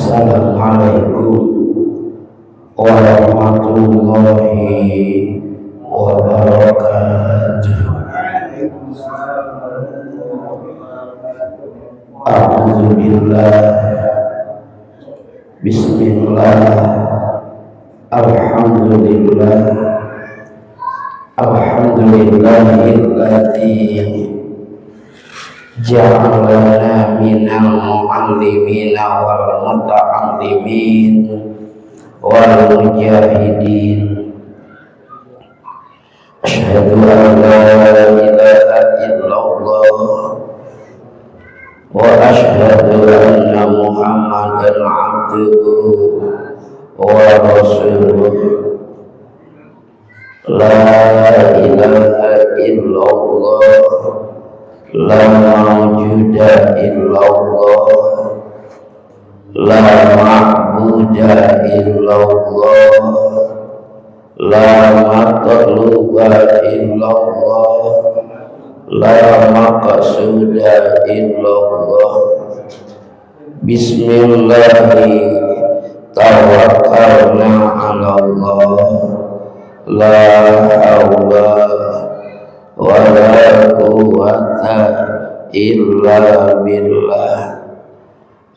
Assalamualaikum warahmatullahi wabarakatuh. A'udzubillah, bismillah, alhamdulillah, alhamdulillahilladzi ja'alana minal mu'allimina wal muta'allimin wal mujahidin. Asyhadu an la ilaha illallah wa asyhadu anna Muhammadan abduhu wa rasuluh. La ilaha illallah, la mawjuda illallah, la ma'buda illallah, la matluba illallah, la maqsuda illallah. Bismillahi tawakkalna ala Allah, la hawla wa la quwwata illa billah.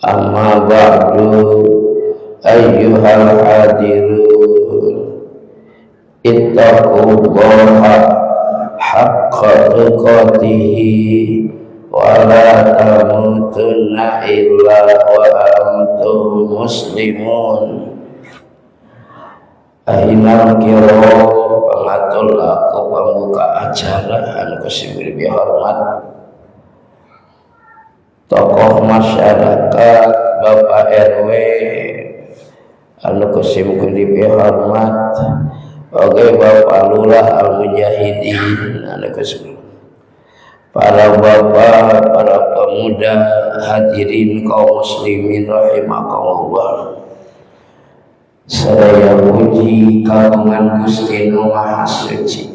Amma ba'du, ayyuhal hadirun, ittaqullaha haqqa tuqatihi wa la tamutunna illa wa antum muslimun. Ahinal kiram, pangatul aku pembuka acara anu kusim hormat tokoh masyarakat, Bapak RW anu kusim hormat, oke Bapak Lurah Al Mujahidin anu kusim, para bapak, para pemuda, hadirin kaum muslimin rahimakumullah. Sadaya puji kagungan Gusti Nu Maha Suci.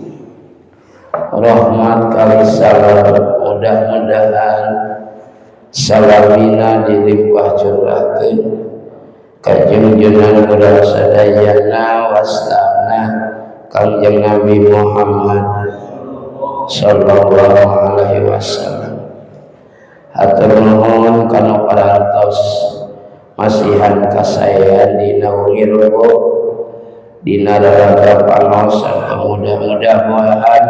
Rahmat kali salam mudah-mudahan salamina dilimpah curahkeun ka junjungan urang sadayana wastana Kangjeng Nabi Muhammad sallallahu alaihi wasallam. Hatur nuhun kana parantos masihan kasaean dina wengi Rebo dina raraga pangaosan pemuda-muda buahan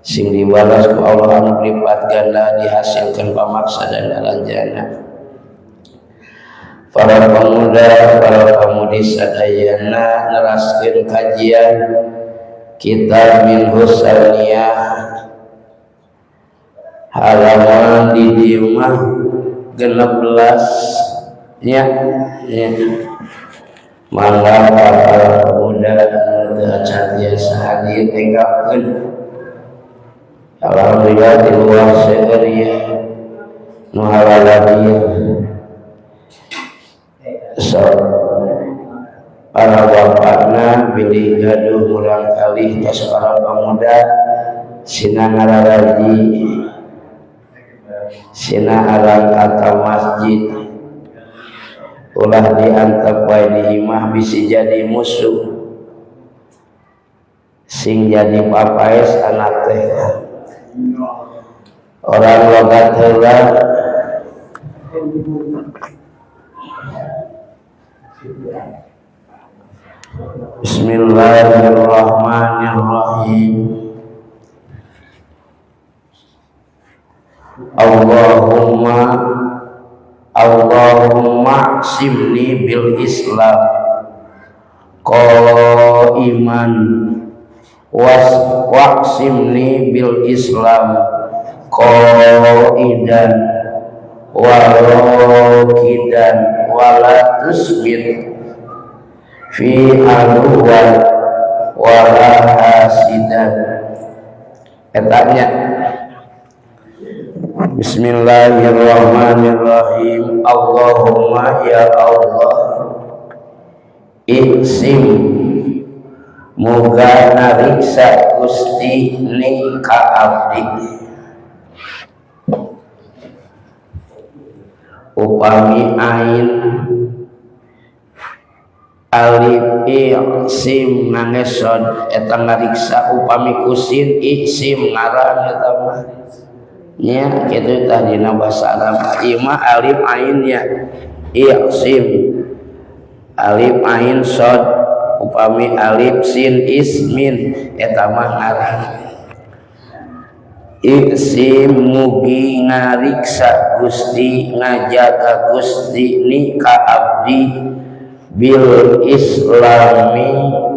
sing dibalas ku Allah anu lipat ganda dihasilkan pamaksa dan alanjana. Para pemuda, para pemudi sadayana neraskeun kajian kitab Minhus Saniyah halaman di dieu mah 16 nya, ya. Mangga para pemuda anu teu acan biasa hadir tinggalkeun. Alhamdulillah di luar seueur ieu nu halalabir. So, para bapakna bilih gaduh murang kali tos para pemuda sina ngararaji sina arang ka masjid, ulah diantep wae di imah bisi jadi musuh sing jadi papaes anak teh orang logat heula. Bismillahirrahmanirrahim. Allahumma Allahumma simni bil Islam qaiman waqsimni bil Islam qaidan wa rakidan wala tusbit fi aduwan wala hasidan. Etanya Bismillahirrahmanirrahim. Allahumma ya Allah, iksim muga nariksa Gusti ni ka abdi upami ain Alif i sim ngangesod eta ngariksa upami kusin i sim ngaran eta mah nya kitu tah dina basa Arab ieu mah alif ain ya i sim alif ain sod upami alif sin ismin eta mah ngaran. Iksim mugi ngariksa Gusti ngajaga Gusti ni ka abdi bil islami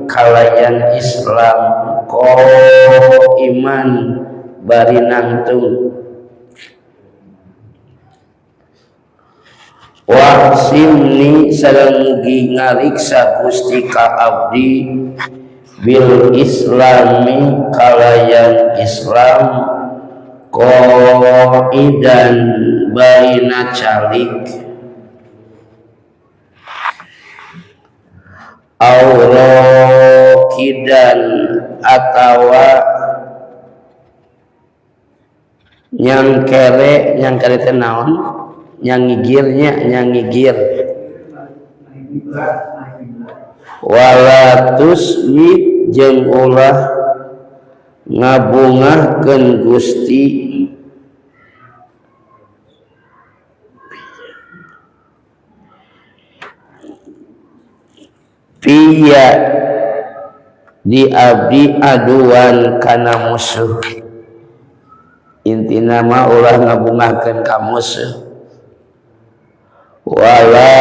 kalayan Islam ko iman bari nangtung wahsimni sareng mugi ngariksa Gusti ka abdi bil islami kalayan Islam qaidan barina calik aurokidan atawa nyangkere nyangkere teh naon nyangigirnya nyangigir wala tusmit jeung ulah ngabungahkeun Gusti piya di abdi aduan kana musuh. Intina mah ulah ngabungahkeun ka musuh wala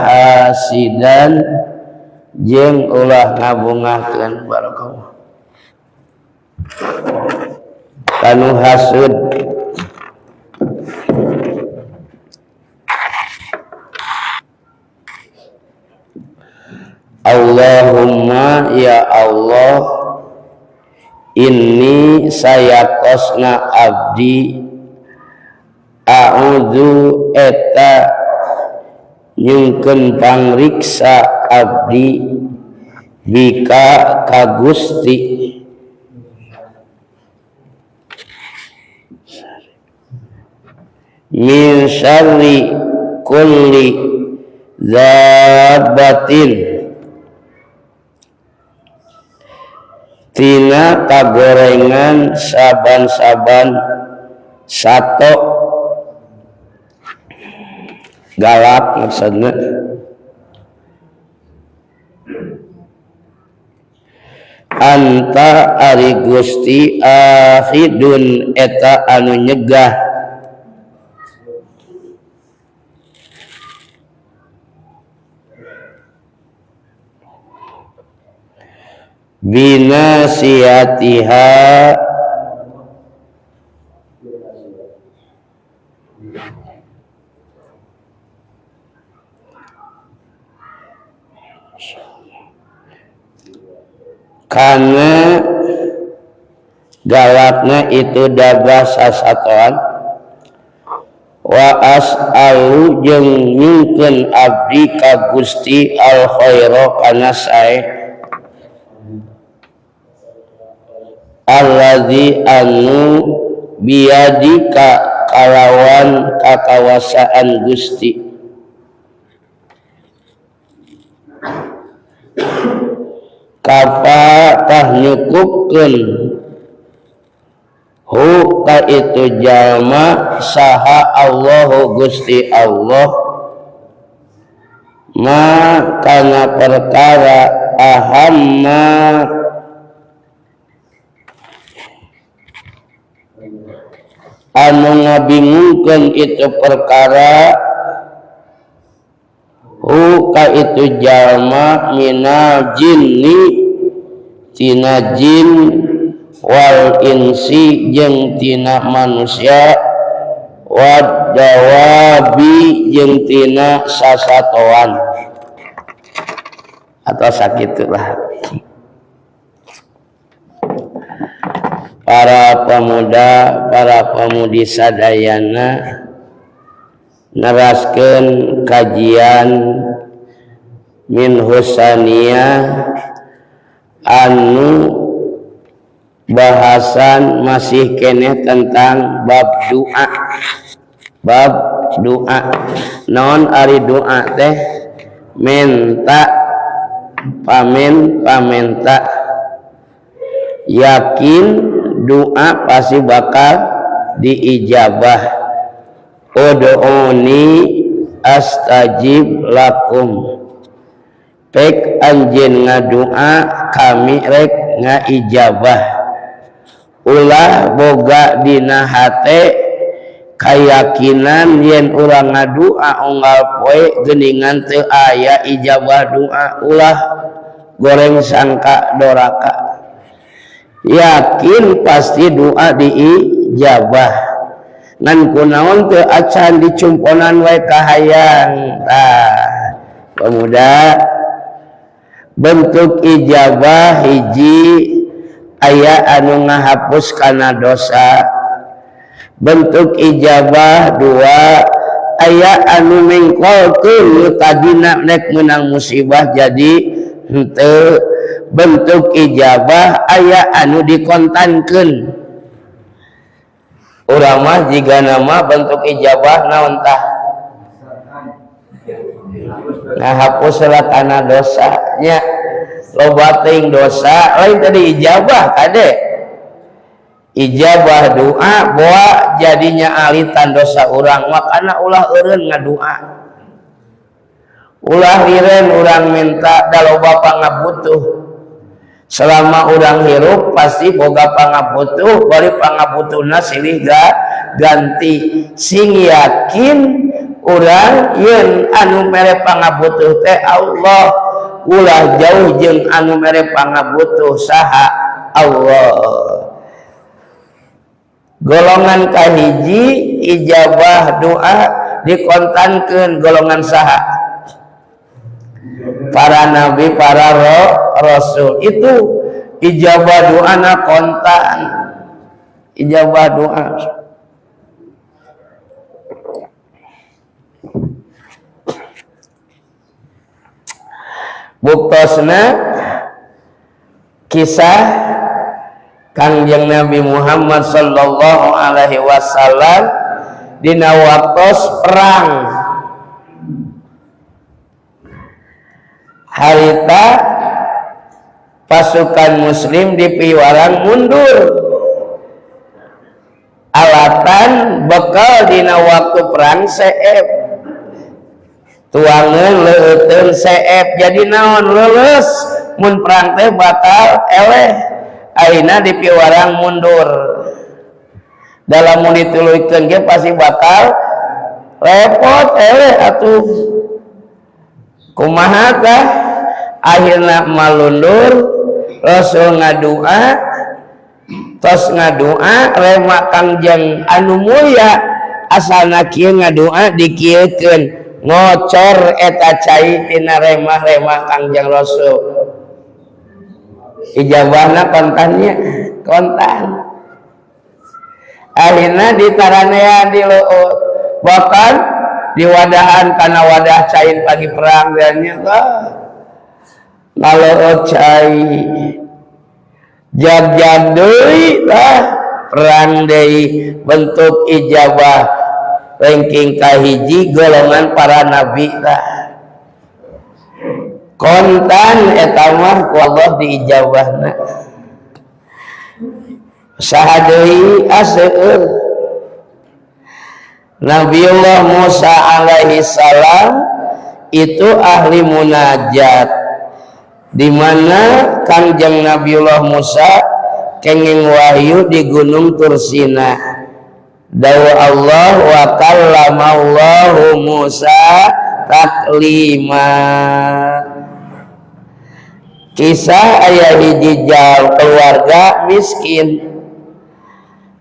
hasidan jeung ulah ngabungahkeun barakallah kanu hasud. Allahumma ya Allah inni saya kosna abdi a'udzu eta nyungkeun pangriksa abdi bika ka Gusti min syarri kulli dzabbatin tina kagorengan saban-saban sato galak maksudna anta ari Gusti ahidun eta anu nyegah binasiatiha kana galakna itu dabah sasatoan wa as'alu jeung nyungkeun abdi ka Gusti al khaira kana sae allazi anu biadika kalawan kakawasaan Gusti kafa tah nyukupkeun hu ka itu jalma saha Allahu Gusti Allah ma kana perkara ahamma anu ngabingungkeun itu perkara hu ka itu jalma minal jinni tina jin wal insi jeung tina manusia wad dawabi jeung tina sasatoan atau sakitulah. Para pemuda, para pemudi sadayana neraskeun kajian min husaniyah anu bahasan masih keneh tentang bab doa. Bab doa. Naon ari doa teh? Minta Pamen pamenta yakin doa pasti bakal diijabah. Ud'uni astajib lakum, pek anjeun ngadua kami rek ngaijabah. Ulah boga dina hate kayakinan yen urang ngadua unggal poe geuningan teu aya ijabah doa. Ulah goreng sangka doraka, yakin pasti doa diijabah. Ngan kunaon teu acan dicumponan wae kahayang. Tah pemuda, bentuk ijabah hiji aya anu ngahapus kana dosa. Bentuk ijabah dua aya anu mengkolkeun tadina nek menang musibah jadi henteu. Bentuk ijabah aya anu dikontankeun. Urang mah jiga nama bentuk ijabah naon tah? Ngahapus salat kana dosa nya. Loba teuing dosa lain tadi ijabah kade. Ijabah doa boa jadinya alitan dosa urang, makana ulah eureun ngadua. Ulah liren urang minta da loba pangabutuh. Selama urang hirup pasti boga pangabutuh, bari pangabutuhna silih ganti. Sing yakin urang yen anu mere pangabutuh teh Allah, ulah jauh jeung anu mere pangabutuh saha? Allah. Golongan kahiji ijabah doa dikontankeun golongan saha? Para nabi, para rasul. Itu ijabah doana kontan. Ijabah doa. Buktosna kisah Kangjeng Nabi Muhammad sallallahu alaihi wasallam dina waktos perang. Harita pasukan muslim dipiwarang mundur. Alatan bekal dina waktu perang seep. Tuangeun leueuteun seep jadi naon leuleus mun perang teh batal eleh. Ayeuna dipiwarang mundur. Dalam mun dituluykeun ge pasti bakal repot eleh atuh. Kumaha tah? Akhirna malundur, Rasul ngadua, tos ngadua rema Kangjeng anu mulia asalna kieu ngadua dikieukeun ngocor eta cai tina remah-remah Kangjeng Rasul. Ijabahna kontannya kontan. Akhirna ditaranean di leueut, bahkan diwadahan kana wadah cain pagi perang dan ngaleueut cai jag-jag deui tah perang deui. Bentuk ijabah ranking kahiji golongan para nabi tah kontan eta mah ku Allah diijabahna. Saha deui aseur Nabiullah Musa alaihi salam itu ahli munajat, di mana Kangjeng Nabiullah Musa kenging wahyu di Gunung Tursina. Dawu Allah wa kallamallahu Musa taklima. Kisah aya hiji keluarga miskin.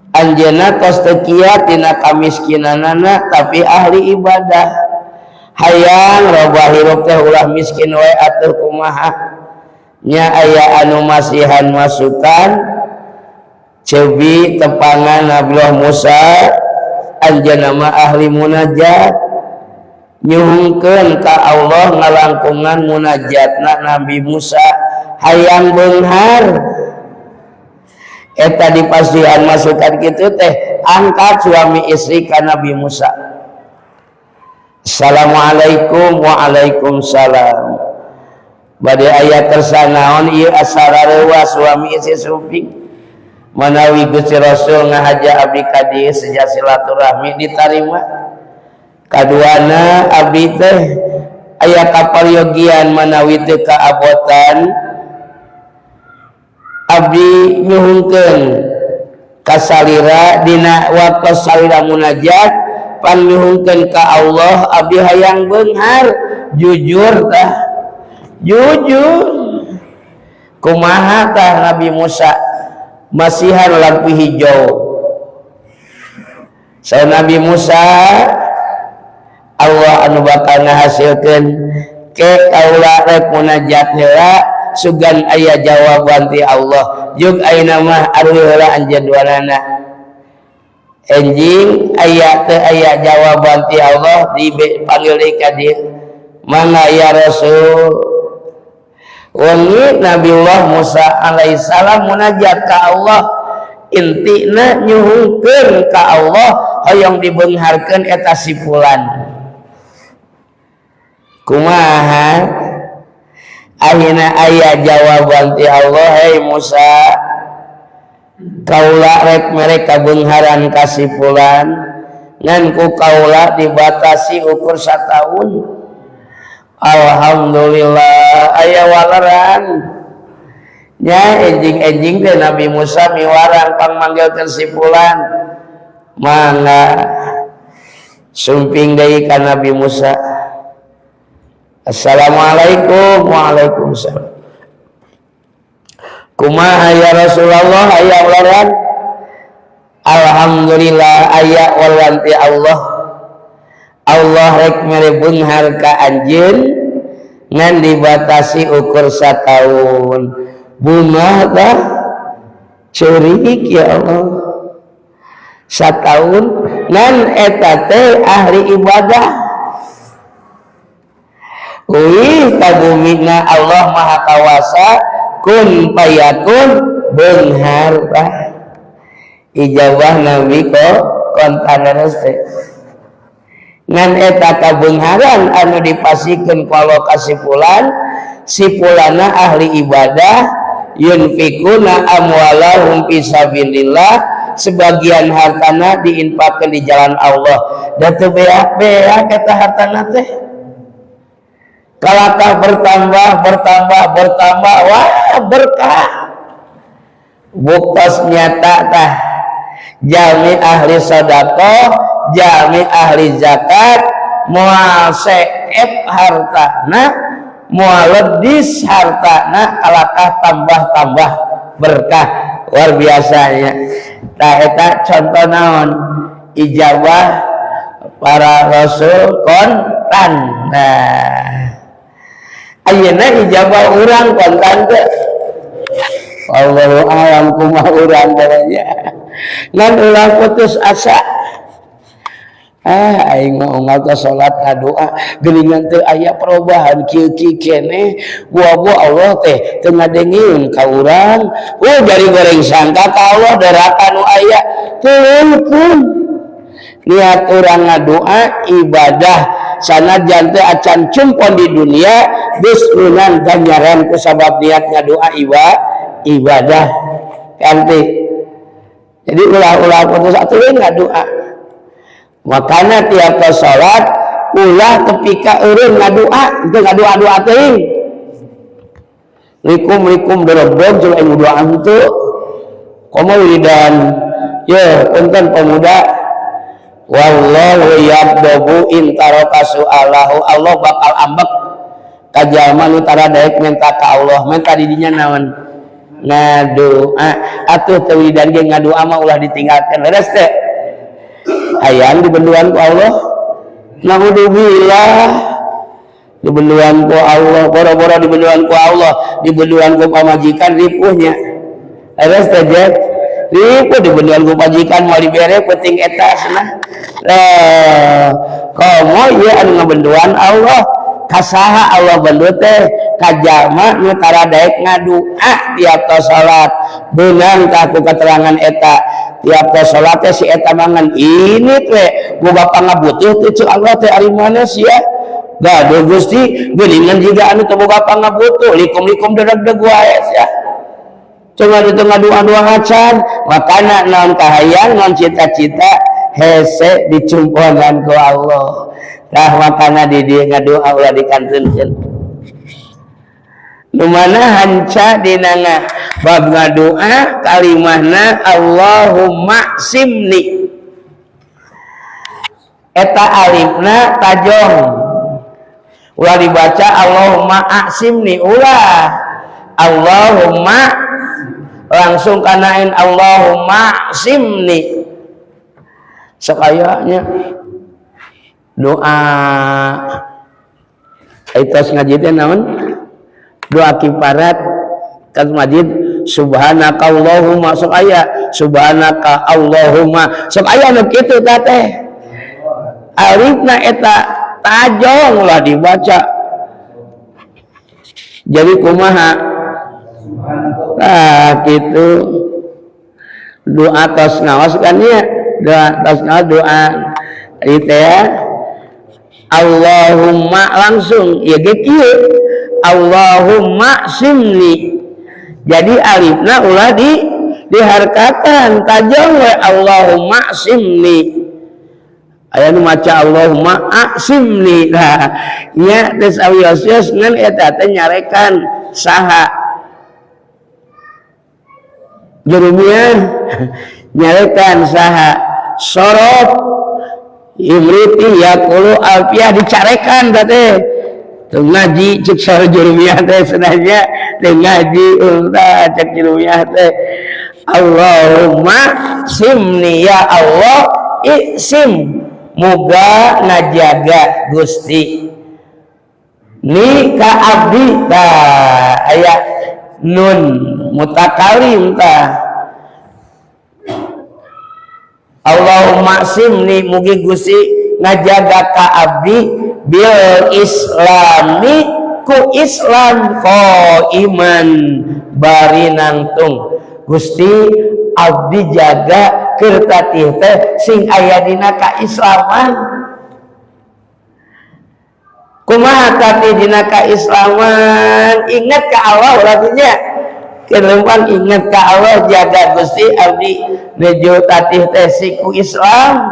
Anjeunna tos teu kiat tina kamiskinanana tapi ahli ibadah. Hayang loba hirup teh ulah miskin wae atuh kumaha. Nya aya anu masihan masukan cebi tepangan Nabiullah Musa anjeunna mah ahli munajat nyuhungkeun ka Allah ngalangkungan munajatna Nabi Musa hayang beunghar. Eta dipastian masukan kitu teh angkat suami istri ka Nabi Musa. Assalamualaikum waalaikumsalam. Bade aya kersa naon ieu asa rareuwas suami istri sumping. Manawi Gusti Rasul ngahaja abdi ka dieu seja silaturahmi ditarima. Kaduana abdi teh aya kaparyogian manawi teu kaabotan abdi nyuhunkeun kasalira dina waktu salira munajat panyuhunkeun ka Allah abdi hayang beunghar. Jujur tah, jujur kumaha tah? Nabi Musa masihan lampu hijau. Saya Nabi Musa, Allah anu bakal ngahasilkeun. Ke kaula rek munajat heula, sugan aya jawaban ti Allah. Jug ayeuna mah arwi heula anjeun duanana. Enjing aya teu aya jawaban ti Allah, dipanggil deui ka dieu, "Mangga ya Rasul." Wengi Nabiullah Musa alaihissalam munajat ka Allah, intina nyuhunkeun ka Allah hoyong dibeungharkeun eta si fulan. Kumaha akhirna aya jawaban ti Allah, "Hei Musa, kaula rek mere kabeungharan ka si fulan, ngan ku kaula dibatasi ukur satahun." Alhamdulillah aya waleran nya. Enjing-enjing teh Nabi Musa miwarang pang manggilkeun si fulan. Mangga, sumping deui ka Nabi Musa. "Assalamualaikum." "Waalaikumsalam." "Kumaha ya Rasulullah, aya waleran?" "Alhamdulillah aya waleran ti Allah. Allah rek mere beunghar ka anjeun ngan dibatasi ukur satahun." Bungah tah, ceurik ya Allah. Satahun ngan eta teh ahli ibadah. Wih, kabumina Allah Maha Kawasa, kun payakun, beunghar tah. Ijabah Nabi kok kontan teh. Ngan eta kabeungharan anu dipasikeun ku Allah ka si fulan, si fulana ahli ibadah, yunfikuna amwalahum fisabilillah, sebagian hartana diinfakkan di jalan Allah. Da teu beak-beak eta hartana teh, kalakah bertambah, bertambah, bertambah. Wah, berkah, buktos nyata tah. Jalmi ahli sodakoh, jalmi ahli zakat, moal seep hartana, moal ledis hartana, kalakah tambah-tambah berkah luar biasanya. Tah, eta contoh naon ijabah para rasul kontan. Nah, ayeuna ijabah urang kontan teh? Allahu alam kumaha urang banyak. Ngan ulah putus asa. Ah, aing mah unggal teh salat ngadoa geuningan teu aya perubahan, kieu kieu keneh, buah-buah Allah teh teu ngadengeun ka urang. Oh, jari goreng sangka ka Allah, doraka nu aya. Tuluy niat urang ngadoa ibadah, sanajan teu acan cumpon di dunia geus meunang ganjaran ku sabab niat ngadoa ibadah ganti. Jadi ulah-ulah putus atuh ngadoa. Makanya tiap ke salat ulah tepi ka eureun ngadoa, teu ngadoa-doa teuing, likum likum dorog-dog jeung aing doa henteu. Komo wiridan ye, punten pemuda, wallahu yagdabu in taraka su'alahu. Allah bakal ambek ka jalma nu tara daek minta ka Allah. Minta di dinya naon? Ngadoa atuh. Teu wiridan ge ngadoa mah ulah ditinggalkeun. Leres teh hayang dibenduan ku Allah? Naudzubillah dibenduan ku Allah. Boro-boro dibenduan ku Allah, dibenduan ku pamajikan ripuhnya. Leres teh jet ripuh dibenduan ku pamajikan, mau dibere penting eta cenah. Eh, komo ieu anu ngabenduan Allah. Kasaha Allah bendu teh? Ka jalma nu tara daek ngadua tiap tos salat. Beunang tah ku keterangan eta, tiap tos salat teh si eta mangan ini teh boga pangabutuh teh, ceuk Allah teh, ari mana sia. Gaduh Gusti geuningan jiga anu teu boga pangabutuh likum-likum dedeg-deg wae sia. Cuma di tengah doa-doa acan, makana naon kahayang naon cita-cita hese dicumponan ku Allah. Tah makana di dieu ngadoa ulah dikantunkeun. Nu mana hanca dina bab ngadoa kalimahna Allahumma simni. Eta alifna tajong. Ulah dibaca Allahumma aksimni, ulah. Allahumma langsung kanain Allahumma simni. Sekayanya doa itos ngaji teh naon? Doa kiparat kan majid subhanakallahumma sok aya subhanaka Allahumma sok aya nu kitu tah teh. Alifna eta tajong lah dibaca. Jadi kumaha? Nah, gitu. Doa tos ngaos kan ya? Doa tos ngaos doa itu ya. Allahumma langsung ya ge kieu. Allahumma simni. Jadi alifna ulah diharkakan tajong we Allahumma simni. Aya nu maca Allahumma aksimni. Nah, nya geus awios-wios ngan eta teh nyarekan saha Jurumiyah nyarekan saha sorop imriti yaqulu alfiah dicarekan teh teu ngaji cek saha Jurumiyah teh senanya teu ngaji ulah cek Jurumiyah teh Allahumma simni ya Allah isim muga ngajaga Gusti ni ka abdi ta aya nun mutakalim ta Allahumma simni mugi Gusti ngajaga ka abdi bil islami ku Islam iman bari nangtung Gusti abdi jaga keur tatih teh sing aya dina kaislaman. Kumaha tatih dina kaislaman? Ingat ka Allah lagunya. Keur lempang ingat ka Allah jaga Gusti abdi nuju tatih teh siku Islam.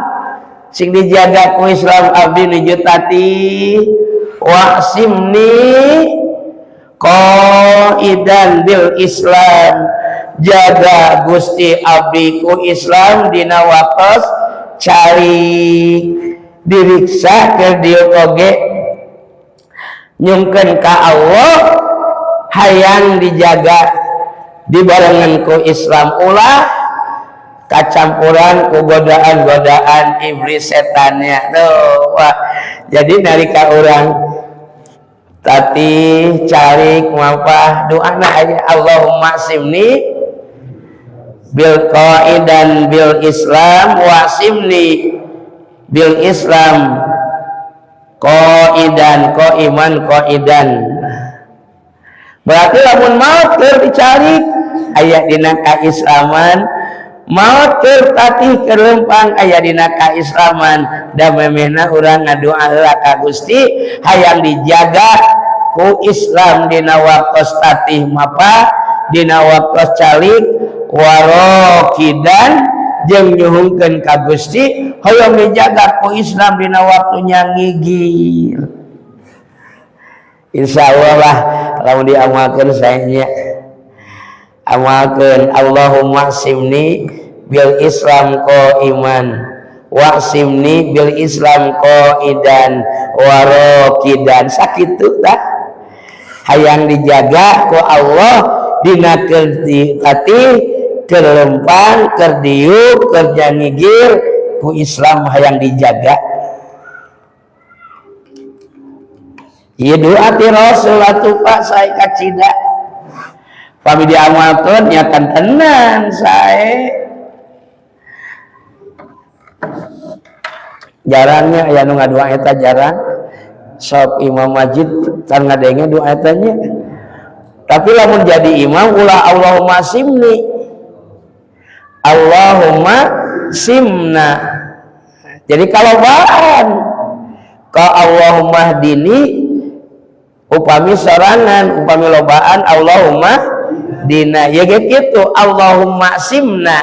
Sing dijaga ku Islam abdi nuju tatih wa'simni qaidan bil Islam. Jaga Gusti abdi ku Islam dina waktos cari diriksa ke dieu oge nyungkeun ka Allah hayang dijaga dibarengan ku Islam ulah kacampuran ku godaan-godaan iblis setannya tuh. Wah, jadi nalika urang tati cari mapah doana aja Allahumma simni bil qaidan bil Islam wasimni bil Islam qaidan qaiman qaidan. Berarti lamun maut keur dicari aya dina kaislaman, maut keur tatih keur lempang aya dina kaislaman. Da memehna urang ngadoa heula ka Gusti hayang dijaga ku Islam dina waktos tatih mapa dina waktos calik warokidan jeung nyuhungkeun ka Gusti hoyong dijaga ku Islam dina waktunya ngigil. Insyaallah lah lamun diamalkeun saenya amalkeun Allahumma simni bil Islam qaiman wa'simni bil Islam qaidan warokidan. Sakitu tah hayang dijaga ku Allah dina keur tatih keur lempang keur diuk keur ngigir ku Islam hayang dijaga. Ieu doa ti Rasul atuh Pak sae kacida. Pami diamalkeun nya kan tenan sae. Jarangnya aya nu ngadoa eta jarang. Sok imam masjid can ngadenge doa eta nya. Tapi lamun jadi imam ulah Allahumma simni. Allahumma simna. Jadi kalau baan Ka Allahumma hdini upami sorangan, upami lobaan Allahumma dina ya ge kitu. Allahumma simna,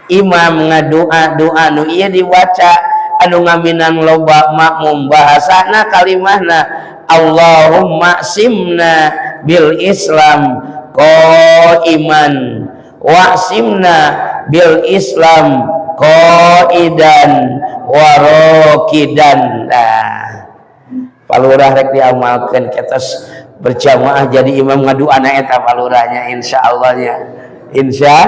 imam ngadua, doa nu ieu dibaca anu ngaminan loba makmum, bahasana kalimahna Allahumma simna bil Islam qaiman wa'simna bil Islam qaidan warokidan. Nah, Pak Lurah, rek diamalkeun ketos berjamaah jadi imam ngaduana eta, Pak Lurahnya, insyaallah nya, insya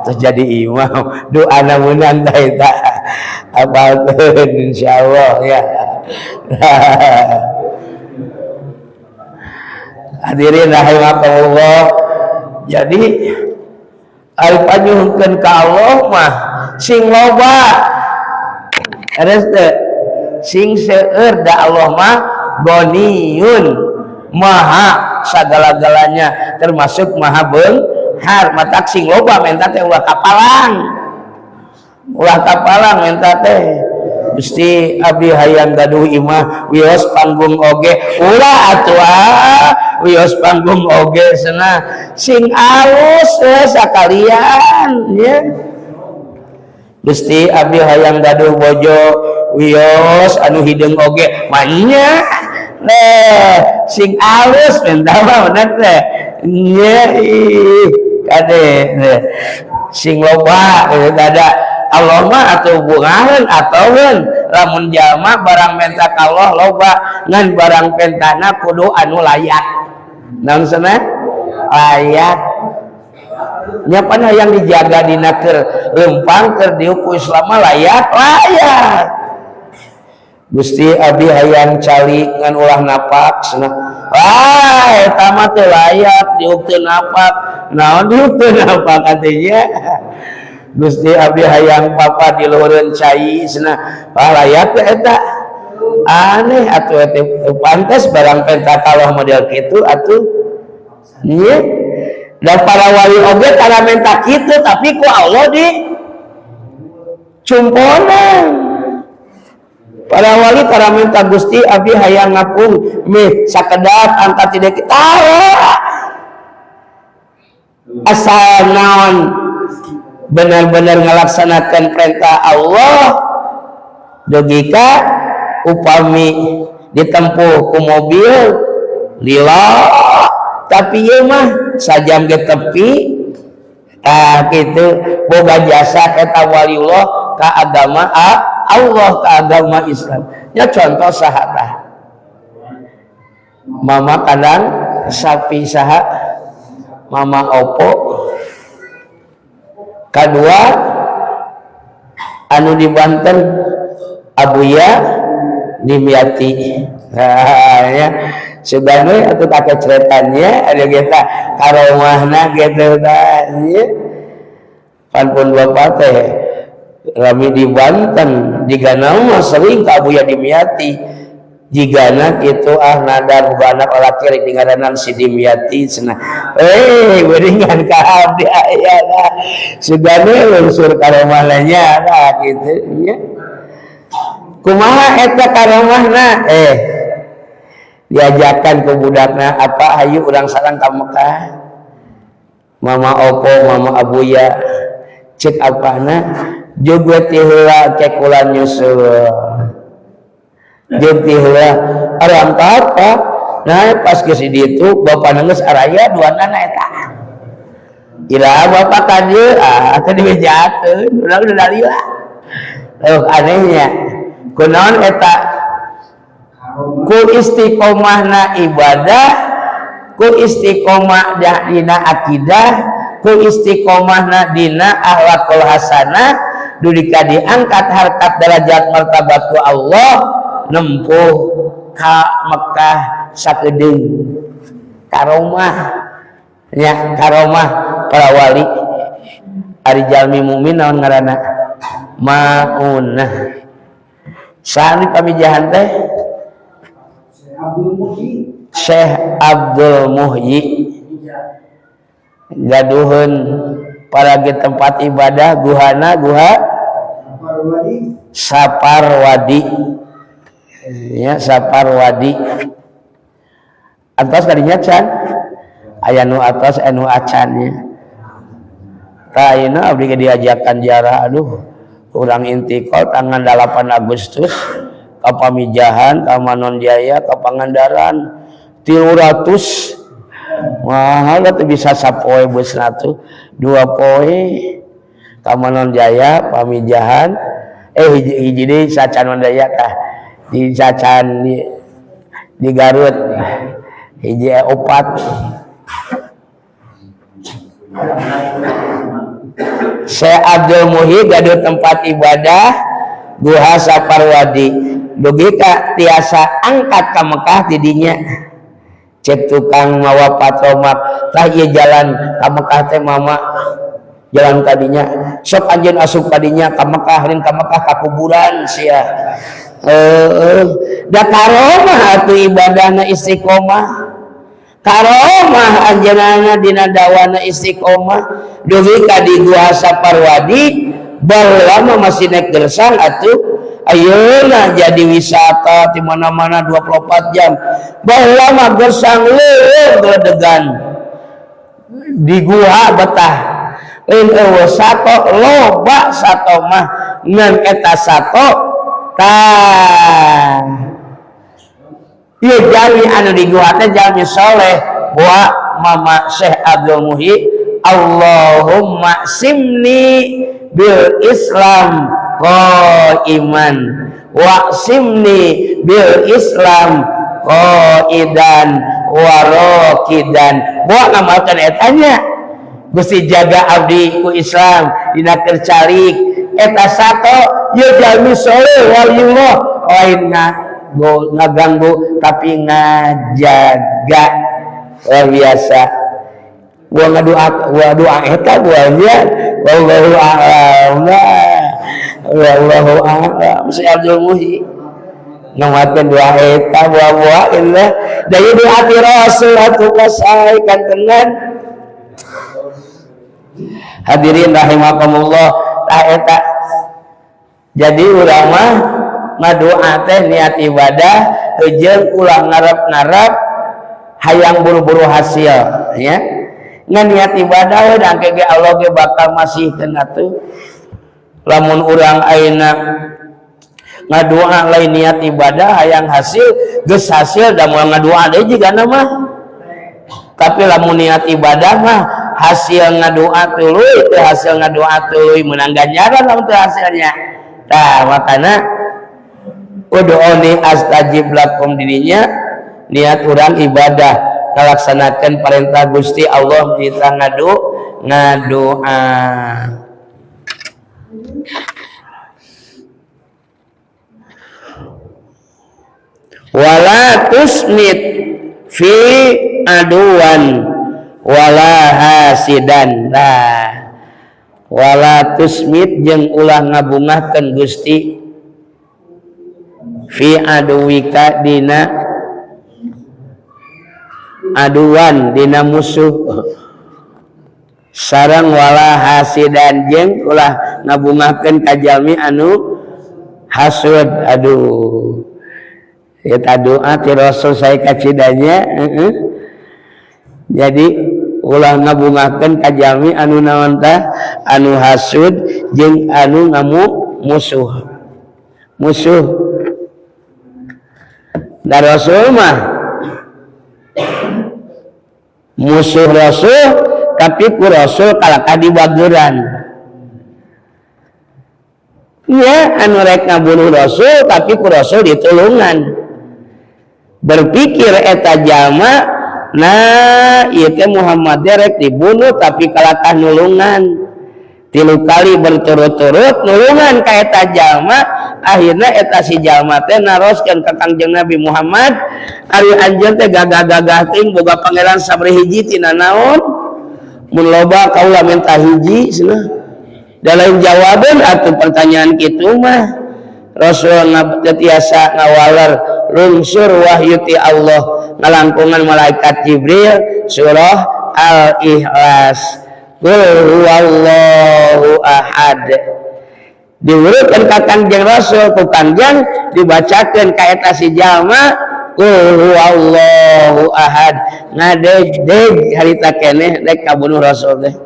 terus jadi imam doana meunang tah eta, apalkeun insyaallah ya. Nah, hadirin rahimakumullah, jadi ari panyuhunkeun ka Allah mah sing loba, terus teu sing seueur, da Allah mah ghaniyun, maha sagala-galanya, termasuk maha beunghar. Matak sing loba menta teh, ulah kapalang, ulah kapalang menta teh. Gusti, abdi hayang gaduh imah wios panggung oge, ulah atuh ah, wios panggung oge cenah, sing alus sakalian ya. Gusti, abdi hayang gaduh bojo wios anu hideung oge, manya. Nah, sing alus minta mah, bener teh nya? Ih, kade sing loba gitu, ada Allah mah atau bungaheun ataueun lamun jalma barang menta ka Allah loba, ngan barang pentana kudu anu layak. Naon cenah layak nya? Pan hayang dijaga dina keur lempang, keur diuk ku Islam mah layak, layak. Gusti, abdi hayang calik ngan ulah napak cenah. Wah, eta mah teu layak diuk teu napak. Naon diuk teu napak artinya? Gusti, abdi hayang papa di luhureun cai cenah. Wah, layak teh eta? Aneh atuh, teu pantes barang penta kalau model kitu atuh nya. Dan para wali oge tara menta kitu, tapi ku Allah di cumponan. Para wali tara minta, "Gusti, abdi hayang ngapung meh sakedap angkat tidak." Tara, asal naon benar-benar melaksanakan perintah Allah, dogika upami ditempuh ku mobil lila, tapi ieu mah sajam ge tepi. Ah, gitu boga jasa eta waliullah ka agama Allah, ka agama Islam nya. Contoh saha tah? Mama kadang sapi saha? Mama Opo. Kedua anu di Banten, Abuya Dimyati. Nah, ya sudah we atuh kakek ceritanya ada kita karomahna gitu tanya. Pan pun bapak teh rami di Banten, jigana mah sering ka Abuya Dimyati, jigana gitu ah, nadar boga anak lalaki rek dingaranan si Dimyati cenah. Eh, beuringan ka abdi aya nah sugane unsur karomahna nya. Nah, gitu nya, kumaha eta karomahna? Eh, diajakan ke budakna apa, "Ayo urang sarang ka Mekah, Mama Opo, Mama Abuya." Cek apana, "Juga ti heula ke kula nyusul, jeung ti heula arang apa." Nah, pas geus di ditu bapak geus araya duanana eta. Ira bapak ka dieu ah teh dibejakeun, urang udah dalila. Oh, anehnya kunaon eta? Ku istiqomahna ibadah, ku istiqomah dina akidah, ku istiqomahna dina akhlakul hasanah, dulika diangkat harkat derajat martabat ku Allah, nempuh ka Mekah sakedeung. Karomah nya, karomah para wali. Ari jalmi mukmin naon ngaranna? Maunah. Sani pamijahan teh? Syekh Abdul Muhyi gaduheun paragi tempat ibadah guhana, guha Saparwadi. Ya Saparwadi atas kadinya can aya nu atas anu acan nya. Tah ayeuna abdi ge diajakan ziarah, aduh urang intikal tanggal 8 Agustus ka Pamijahan, ka Manonjaya, ka Pangandaran 300 mahal teh bisa sapoe busna tuh 2 poe ka Manonjaya, Pamijahan, hiji deui sacan Manonjaya tah di sacan di Garut hiji opat. Syekh Abdul Muhyi gaduh tempat ibadah Guha Saparwadi dugi ka tiasa angkat ka Mekah di dinya. Cek tukang mawa patromak tah ieu jalan ka Mekah teh mama jalan kadinya sok anjeun asup kadinya ka Mekah lain ka Mekah ka kuburan sia. Da karomah atuh ibadahna istiqomah. Karomah anjeunna dina dawana istiqomah dugi ka di Gua Saparwadi baheula mah masih naik gersang atuh ayeuna jadi wisata di mana-mana 24 jam. Baheula mah gersang leuweung geledegan di gua betah lain eueuh sato loba sato mah ngan eta sato tah ieu jalmi anu di gua teh jalmi soleh boa mama Syekh Abdul Muhyi Allahumma simni bil Islam qaiman wa simni bil Islam qaidan wa raqidan. Boa ngamalkeun eta nya Gusti jaga abdi ku Islam dina keur calik eta sato ieu jalmi soleh waliullah lain ngaganggu tapi ngajaga luar biasa. Gua ngadoa, gua doa eta gua nya wallahu a'lam. Wallahu a'lam. Syekh Abdul Muhyi ngamalkeun doa eta buah-buah ieu da ieu doa ti Rasul atuh kasai kantengan. Hadirin rahimakumullah tah eta jadi urang mah ngadoa teh niat ibadah jeung ulah ngarep-ngarep hayang buru-buru hasil ya. Ngan niat ibadah we da engke ge Allah ge bakal masihkeun atuh. Lamun urang ayeuna ngadoa lain niat ibadah hayang hasil geus hasil da moal ngadoa deui jigana mah. Tapi lamun niat ibadah mah hasil ngadoa tuluy teu hasil ngadoa tuluy meunang ganjaran lamun teu hasilnya. Tah makana ud'uni astajib lakum dirinya niat urang ibadah ngalaksanakeun perintah Gusti Allah kita ngadoa. Wala tusmit fi aduan wala hasidan. Nah, wala tusmit jeung ulah ngabungahkeun Gusti fi aduwika dina aduan dina musuh sareng wala hasidan jeung ulah ngabungahkeun ka jalmi anu hasud. Aduh eta doa ti Rasul saya kacidanya heeh. Jadi ulah ngabungahkeun ka jalmi anu naon tah anu hasud jeung anu ngamu musuh. Musuh da Rasul mah musuh Rasul tapi ku Rasul kalakah dibageran. Ya anu rek ngabunuh Rasul tapi ku Rasul ditulungan. Berpikir eta jalma nah ieu teh Muhammad rek dibunuh tapi kalakah nulungan. 3 kali berturut-turut nulungan ka eta jalma, akhirna eta si jalma teh naroskeun ka Kangjeng Nabi Muhammad, ari anjeun teh gagah-gagah teuing boga pangeran sabri hiji tina naon? Mun loba kaula minta hiji cenah. Da lain jawaban atuh pertanyaan kitu mah. Rasul teu tiasa ngawaler lungsur wahyu ti Allah ngalangkungan malaikat Jibril surah Al-Ikhlas. Qul huwallahu ahad. Diurutkeun ka Kangjeng Rasul, ku Kangjeng dibacakeun ka eta si jalma qul huwallahu ahad, ngadeg-deg harita keneh rek kabunuh Rasul teh.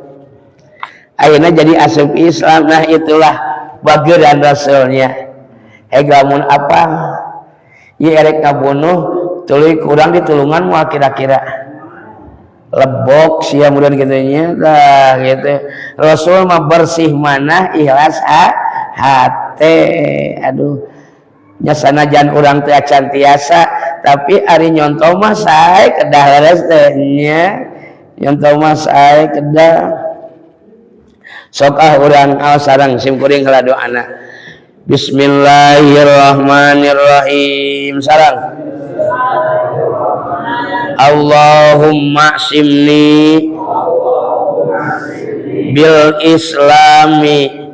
Ayeuna jadi asup Islam. Nah, itulah bageran Rasulnya. Heg lamun apa ieu erek kabunuh, tuluy kurang ditulungan moal kira-kira lebok sia mudah gitu nya. Tah gitu, Rasul mah bersih mana ikhlas ha hate. Aduh nya, sanajan urang teh acan tiasa, tapi ari nyontoh mah sae kedah, leres teh nya. Nyontoh mah sae kedah. Sok ah, urang aos sareng sim kuring heula doana. Bismillahirrahmanirrahim. Sarang Allahumma simni bil islami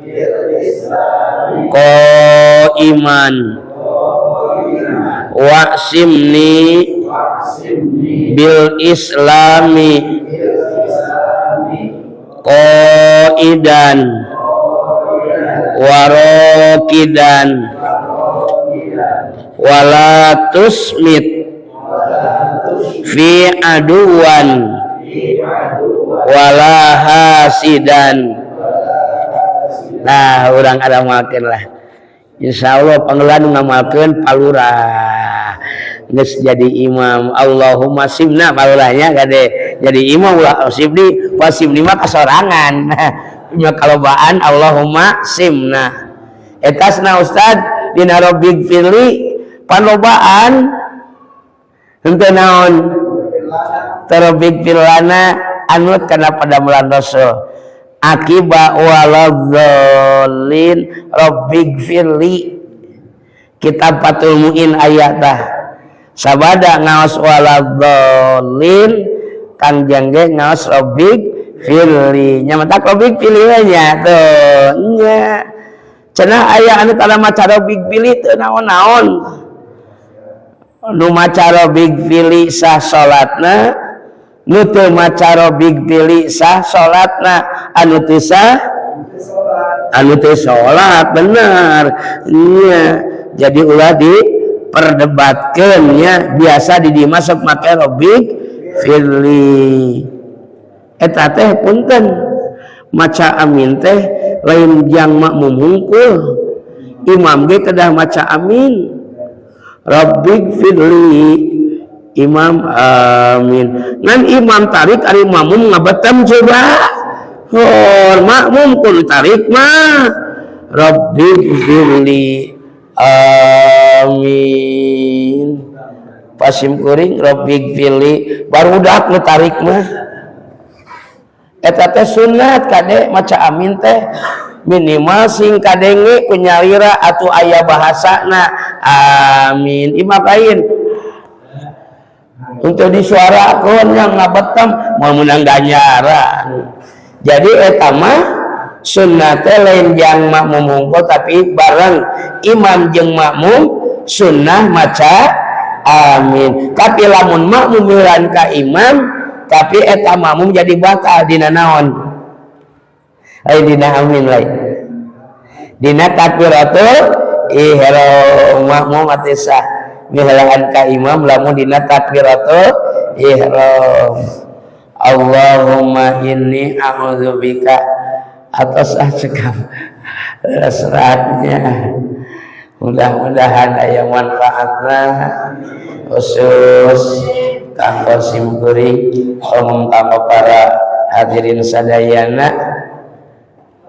qaiman wa'simni bil islami qaidan warokidan wala tusmit fi aduwan wala hasidan. Nah, urang ada amalkeun lah, insyaallah panggelan ngamalkeun palurah geus jadi imam. Allahumma simna palurahnya gade jadi imam, ulah sibni wasibni mah kasorangan nya kalobaan. Allahumma simna etasna ustad dina Robbighfirli panlobaan henteu naon Robbighfir lana, anut kana padamelan Rasul akiba waladhdallin Robbighfirli. Kitab Fathul Muin aya tah, sabada ngaos waladhdallin, Kangjeng ge ngaos Robbighfirli nya, matak Robbighfirli nya tuh nya. Cenah aya anu tara maca Robbighfirli teu naon-naon. Nu maca Robbighfirli sah salatna, nu teu maca Robbighfirli sah salatna, anu teu sah anu teu salat, bener nya. Jadi ulah diperdebatkeun nya, biasa di dieu masuk make Robbighfirli. Eta teh punten, maca amin teh lain jang makmum hungkul, imam ge kedah maca amin. Robbighfirli, imam amin, ngan imam tarik, ari makmum ngabetem coba. Hor makmum kudu tarik mah Robbighfirli amin. Pasim kuring Robbighfirli barudak nu tarik mah. Eta teh sunat kade maca amin teh, minimal sing kadenge ku nyalira atau aya bahasana amin. Imam lain untuk disuarakeun yang ngabetem mau menang ganjaran. Jadi eta mah sunnah teh lain jang makmum hungkul, tapi bareng imam jeung makmum sunnah maca amin. Tapi lamun makmum miran ka imam, tapi eta makmum jadi batal dina naon? Lain dina amin, lain dina takbiratul ihram. Makmum atuh sah miheulaan ka imam lamun dina takbiratul ihram. Allahumma inni a'udzubika atas ah cekap seratnya. Mudah-mudahan aya manfaatna khusus kanggo sim kuring, umum kanggo para hadirin sadayana.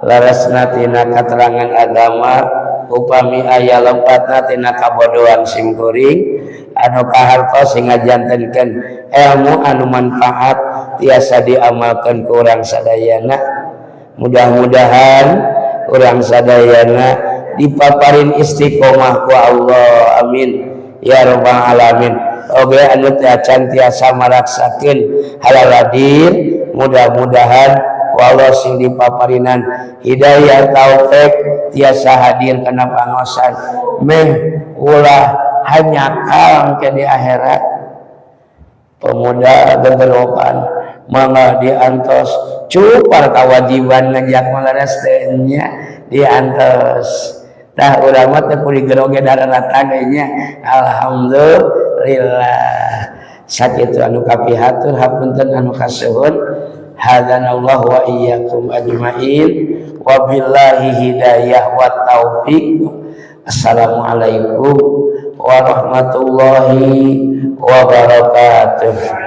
Leresna tina keterangan agama, upami aya lepatna tina kabodohan sim kuring, anu kahartos sing ngajantenkeun ilmu anu manfaat tiasa diamalkeun ku urang sadayana. Mudah-mudahan urang sadayana dipaparin istiqomah ku Allah, amin ya rabbal alamin. Oge anu teu acan tiasa maraksakeun haladir, mudah-mudahan Allah sing dipaparinan hidayah taufik tiasa hadir kana pangosan, meh ulah hanya ke di akhirat. Pemuda gegerokan Mangga diantos, cupar kewajiban ngajak maleres teh nya, diantos. Tah, urang mah teh kudu geroge dararata nya. Alhamdulillah, sakitu anu kapihatur, hapunten anu kasuhun. Hadanallahu wa iyyakum ajmain, wabillahi hidayah wa taufiq. Assalamualaikum warahmatullahi wabarakatuh.